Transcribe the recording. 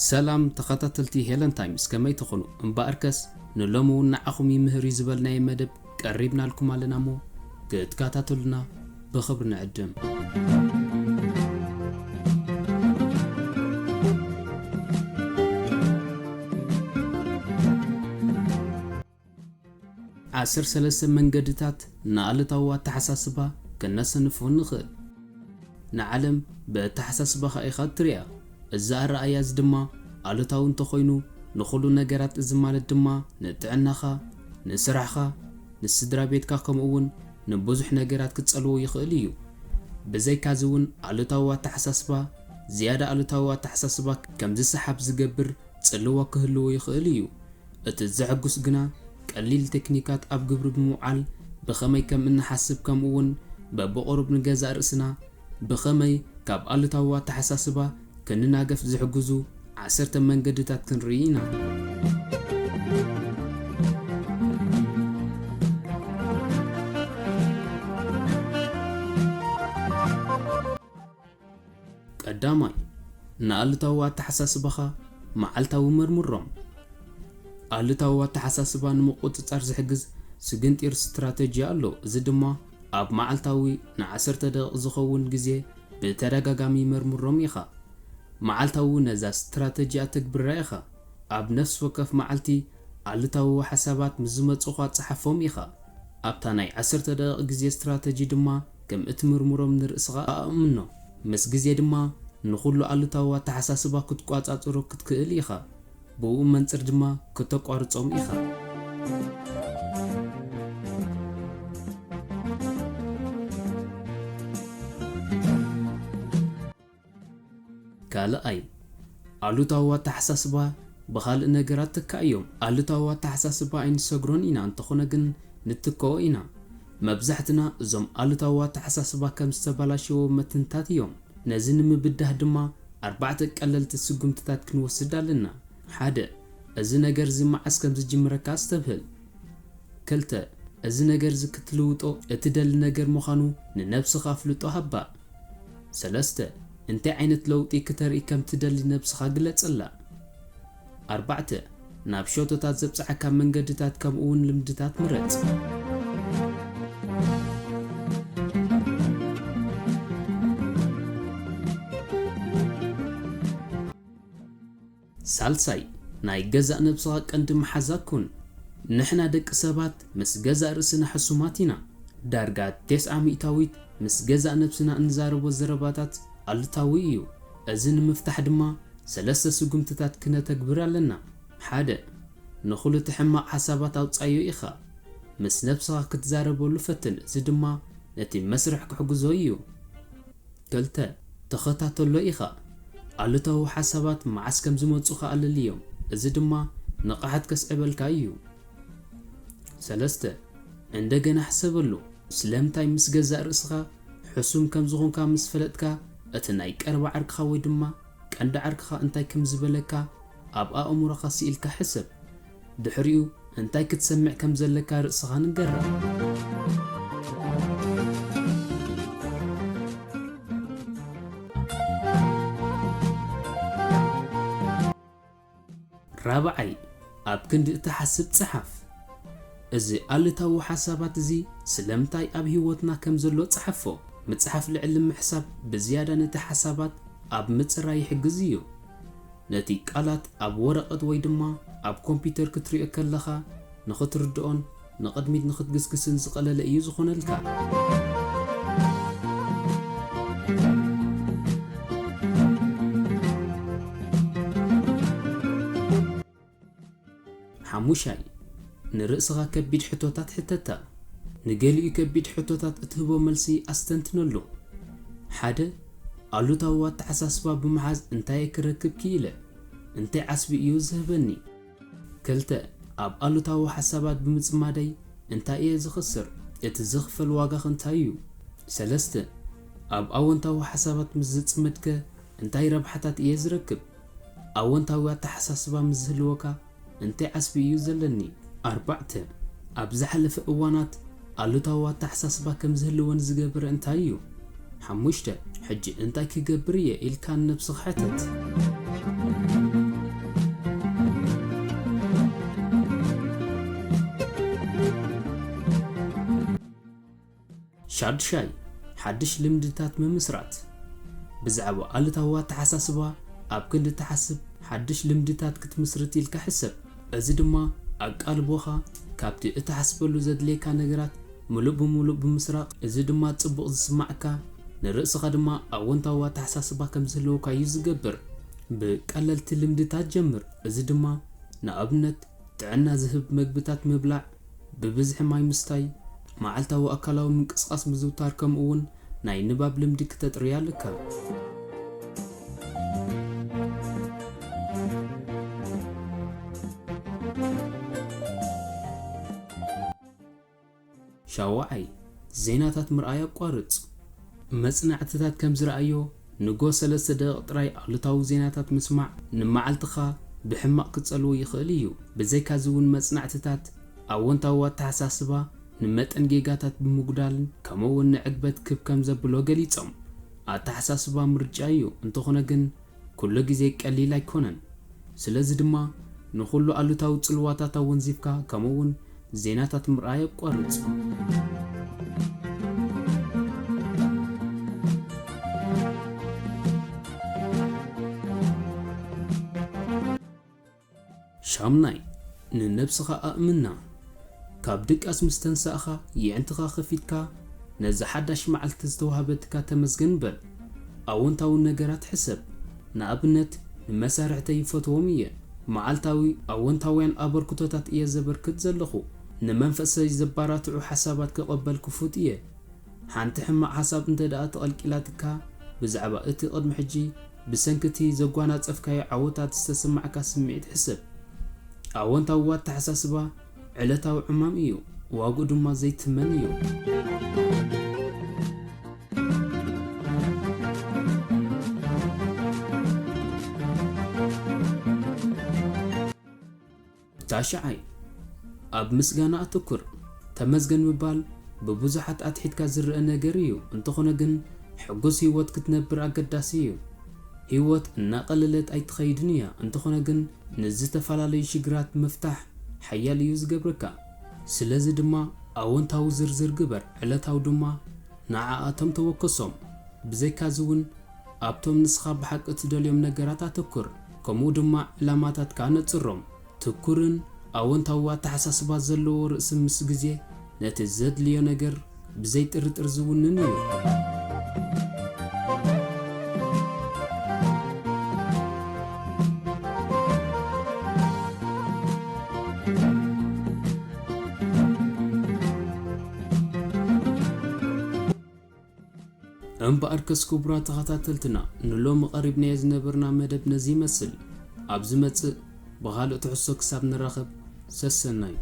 ሰላም ተኸታተልቲ ሄለን ታይምስ፣ ከመይ ትኾኑ? እምበኣርከስ ንሎሚ እውን ንዓኹም ይምህር እዩ ዝበልናዮ መደብ ቀሪብናልኩም ኣለና እሞ ክትከታተሉና ብኽብሪ ንዕድም። ዓሰርተ ሰለስተ መንገድታት ንኣሉታዊ ኣተሓሳስባ ከነሰንፎ ንኽእል። ንዓለም ብኣተሓሳስባኻ ኢኻ እትሪኣ። እዚ ኣረኣእያ እዚ ድማ ኣሉታዊ እንተኾይኑ፣ ንኹሉ ነገራት፣ እዚ ማለት ድማ ንጥዕናኻ፣ ንስራሕኻ፣ ንስድራ ቤትካ፣ ከምኡ እውን ንብዙሕ ነገራት ክጸልዎ ይኽእል እዩ። ብዘይካዚ እውን ኣሉታዊ ኣተሓሳስባ፣ ዝያዳ ኣሉታዊ ኣተሓሳስባ ከም ዝሰሓብ ዝገብር ጽልዋ ክህልዎ ይኽእል እዩ። እቲ ዘሐጉስ ግና፣ ቀሊል ቴክኒካት ኣብ ግብሪ ብምውዓል ብኸመይ ከም እንሓስብ፣ ከምኡ እውን በብቑሩብ ንገዛእ ርእስና ብኸመይ ካብ ኣሉታዊ ኣተሓሳስባ ክንናገፍ ዝሕግዙ ዓሰርተ መንገድታት ክንርኢ ኢና። ቀዳማይ፣ ንኣሉታዊ ኣተሓሳስባኻ መዓልታዊ መርምሮም። ኣሉታዊ ኣተሓሳስባ ንምቁጽጻር ዝሕግዝ ስግንጢር ስትራተጂ ኣሎ። እዚ ድማ ኣብ መዓልታዊ ንዓሰርተ ደቂቕ ዝኸውን ግዜ ብተደጋጋሚ መርምሮም ኢኻ። መዓልታዊ ነዛ ስትራተጂ ኣተግብራ ኢኻ። ኣብ ነፍሲ ወከፍ መዓልቲ ኣሉታዊ ሓሳባት ምስ ዝመጹኻ ጸሓፎም ኢኻ። ኣብታ ናይ ዓሰርተ ደቂቕ ግዜ ስትራተጂ ድማ ከም እትምርምሮም ንርእስኻ ኣእምኖ። ምስ ግዜ ድማ ንኹሉ ኣሉታዊ ኣተሓሳስባ ክትቋጻጽሮ ክትክእል ኢኻ። ብኡ መንጽር ድማ ክተቋርጾም ኢኻ። ካልኣይ፣ ኣሉታዊ ኣተሓሳስባ ብኻልእ ነገራት ትካእዮም። ኣሉታዊ ኣተሓሳስባ ኣይንሰግሮን ኢና፣ እንተኾነ ግን ንትክኦ ኢና። መብዛሕትና እዞም ኣሉታዊ ኣተሓሳስባ ከም ዝተበላሸዎ መትንታት እዮም። ነዚ ንምብዳህ ድማ ኣርባዕተ ቀለልቲ ስጉምትታት ክንወስድ ኣለና። ሓደ፣ እዚ ነገር እዚ መዓስ ከም ዝጅምረካ ኣስተብህል። ክልተ፣ እዚ ነገር እዚ ክትልውጦ እትደሊ ነገር ምዃኑ ንነብስኻ ኣፍልጦ ሃባ። ሰለስተ፣ እንታይ ዓይነት ለውጢ ክተርኢ ከም ትደሊ ነብስኻ ግለጸላ። ኣርባዕተ፣ ናብ ሸቶታት ዘብጽሓካ መንገድታት ከምኡ እውን ልምድታት ምረጽ። ሳልሳይ፣ ናይ ገዛእ ነብስኻ ቀንዲ መሓዛ ኩን። ንሕና ደቂ ሰባት ምስ ገዛእ ርእስና ሕሱማት ኢና። ዳርጋ ተስዓ ሚእታዊት ምስ ገዛእ ነብስና እንዛረቦ ዘረባታት ኣሉታዊ እዩ። እዚ ንምፍታሕ ድማ ሰለስተ ስጉምትታት ክነተግብር ኣለና። ሓደ፣ ንኹሉ እቲ ሕማቕ ሓሳባት ኣውጻዮ ኢኻ። ምስ ነብስኻ ክትዛረበሉ ፈትን፣ እዚ ድማ ነቲ መስርሕ ክሕግዞ እዩ። ክልተ፣ ተኸታተሎ ኢኻ። ኣሉታዊ ሓሳባት መዓስ ከም ዝመጹኻ ኣለልዮም፣ እዚ ድማ ንቕሓት ከስዕበልካ እዩ። ሰለስተ፣ እንደገና ሕሰበሉ። ስለምንታይ ምስ ገዛእ ርእስኻ ሕሱም ከም ዝኾንካ ምስ ፈለጥካ፣ እቲ ናይ ቀረባ ዓርክኻ ወይ ድማ ቀንዲ ዓርክኻ እንታይ ከም ዝበለካ ኣብ ኣእምሮኻ ስኢልካ ሕሰብ። ድሕሪኡ እንታይ ክትሰምዕ ከም ዘለካ ርእስኻ ንገራ። ራብዓይ፣ ኣብ ክንዲ እትሓስብ ጽሓፍ። እዚ ኣሉታዊ ሓሳባት እዚ ስለምንታይ ኣብ ህይወትና ከም ዘሎ ጽሓፎ። ምጽሓፍ ልዕሊ ምሕሳብ ብዝያዳ ነቲ ሓሳባት ኣብ ምጽራይ ይሕግዝ እዩ። ነቲ ቃላት ኣብ ወረቐት ወይ ድማ ኣብ ኮምፒተር ክትሪኦ ከለኻ ንኽትርድኦን ንቕድሚት ንኽትግስግስን ዝቐለለ እዩ ዝኾነልካ። ሓሙሻይ፣ ንርእስኻ ከቢድ ሕቶታት ሕተታ። ንገሊኡ ከቢድ ሕቶታት እትህቦ መልሲ ኣስተንትነሉ። ሓደ፣ ኣሉታዊ ኣተሓሳስባ ብምሓዝ እንታይ እየ ክረክብ ክኢለ? እንታይ ዓስቢ እዩ ዝህበኒ? ክልተ፣ ኣብ ኣሉታዊ ሓሳባት ብምጽማደይ እንታይ እየ ዝኸስር? እቲ ዝኽፈል ዋጋኸ እንታይ እዩ? ሰለስተ፣ ኣብ ኣወንታዊ ሓሳባት ምስ ዝጽመድከ እንታይ ረብሓታት እየ ዝረክብ? ኣወንታዊ ኣተሓሳስባ ምስ ዝህልወካ እንታይ ዓስቢ እዩ ዘለኒ? ኣርባዕተ፣ ኣብ ዝሓለፈ እዋናት ኣሉታዊ ኣተሓሳስባ ከም ዝህልወኒ ዝገበረ እንታይ እዩ? ሓሙሽተ፣ ሕጂ እንታይ ክገብር እየ ኢልካ ንነብስኻ ሕተት። ሻድሻይ፣ ሓድሽ ልምድታት ምምስራት። ብዛዕባ ኣሉታዊ ኣተሓሳስባ ኣብ ክንዲ ትሓስብ፣ ሓድሽ ልምድታት ክትምስርት ኢልካ ሕሰብ። እዚ ድማ ኣቃልቦኻ ካብቲ እትሓስበሉ ዘድልየካ ነገራት ምሉእ ብምሉእ ብምስራቕ፣ እዚ ድማ ጽቡቕ ዝስማዓካ፣ ንርእስኻ ድማ ኣወንታዊ ኣተሓሳስባ ከም ዝህልወካ እዩ ዝገብር። ብቀለልቲ ልምድታት ጀምር። እዚ ድማ ንኣብነት ጥዕና ዝህብ መግብታት ምብላዕ፣ ብብዝሒ ማይ ምስታይ፣ መዓልታዊ ኣካላዊ ምንቅስቓስ ምዝውታር፣ ከምኡ እውን ናይ ንባብ ልምዲ ክተጥርይ ኣለካ። ሻውዓይ፣ ዜናታት ምርኣይ ኣቋርጽ። መጽናዕትታት ከም ዝረኣዮ፣ ንጎ ሰለስተ ደቂቕ ጥራይ ኣሉታዊ ዜናታት ምስማዕ ንመዓልትኻ ብሕማቕ ክጸልዎ ይኽእል እዩ። ብዘይካዚ እውን መጽናዕትታት ኣወንታዊ ኣተሓሳስባ ንመጠን ጌጋታት ብምጉዳልን ከምኡ እውን ንዕግበት ክብ ከም ዘብሎ ገሊጾም። ኣተሓሳስባ ምርጫ እዩ፣ እንተኾነ ግን ኩሉ ግዜ ቀሊል ኣይኮነን። ስለዚ ድማ ንኹሉ ኣሉታዊ ጽልዋታት ኣወንዚፍካ ከምኡ እውን ዜናታት ምርኣይ ኣቋርጽ። ሻምናይ፣ ንነብስኻ ኣእምና። ካብ ድቃስ ምስ ተንሳእኻ፣ የዕንትኻ ከፊትካ፣ ነዛ ሓዳሽ መዓልቲ ዝተዋህበትካ ተመስገን በል። ኣወንታዊ ነገራት ሕሰብ። ንኣብነት፣ ንመሳርሕተይ ይፈትዎም እየ። መዓልታዊ ኣወንታውያን ኣበርክቶታት እየ ዘበርክት ዘለኹ። ንመንፈሰይ ዘባራትዑ ሓሳባት ክቐበል ክፉት እየ። ሓንቲ ሕማቕ ሓሳብ እንተ ደኣ ተቐልቂላትካ፣ ብዛዕባ እቲ ቅድሚ ሕጂ ብሰንኪ እቲ ዘጓናጸፍካዮ ዓወታት ዝተሰማዕካ ስምዒት ሕሰብ። ኣወንታዊ ኣተሓሳስባ ዕለታዊ ዕማም እዩ፣ ዋግኡ ድማ ዘይትመን እዩ። ታሽዓይ፣ ኣብ ምስጋና ኣተኩር። ተመስገን ምባል ብብዙሓት ኣትሒትካ ዝረኣ ነገር እዩ፣ እንተኾነ ግን ሕጉስ ህይወት ክትነብር ኣገዳሲ እዩ። ህይወት እናቐለለት ኣይትኸይድን እያ፣ እንተኾነ ግን ንዝተፈላለዩ ሽግራት ምፍታሕ ሓያል እዩ ዝገብረካ። ስለዚ ድማ ኣወንታዊ ዝርዝር ግበር፣ ዕለታዊ ድማ ንዓኣቶም ተወከሶም። ብዘይካዚ እውን ኣብቶም ንስኻ ብሓቂ እትደልዮም ነገራት ኣተኩር፣ ከምኡ ድማ ዕላማታትካ ነጽሮም። ትኩርን ኣወንታዊ ኣተሓሳስባ ዘለዎ ርእሲ ምስ ግዜ ነቲ ዘድልዮ ነገር ብዘይ ጥርጥር ዝውንን እዩ። እምበኣርከስ ክቡራት ተኸታተልትና፣ ንሎሚ ቀሪብናዮ ዝነበርና መደብ ነዚ ይመስል። ኣብ ዝመጽእ ብኻልእ ትሕዝቶ ክሳብ ንራኸብ፣ ሰሰናዩ።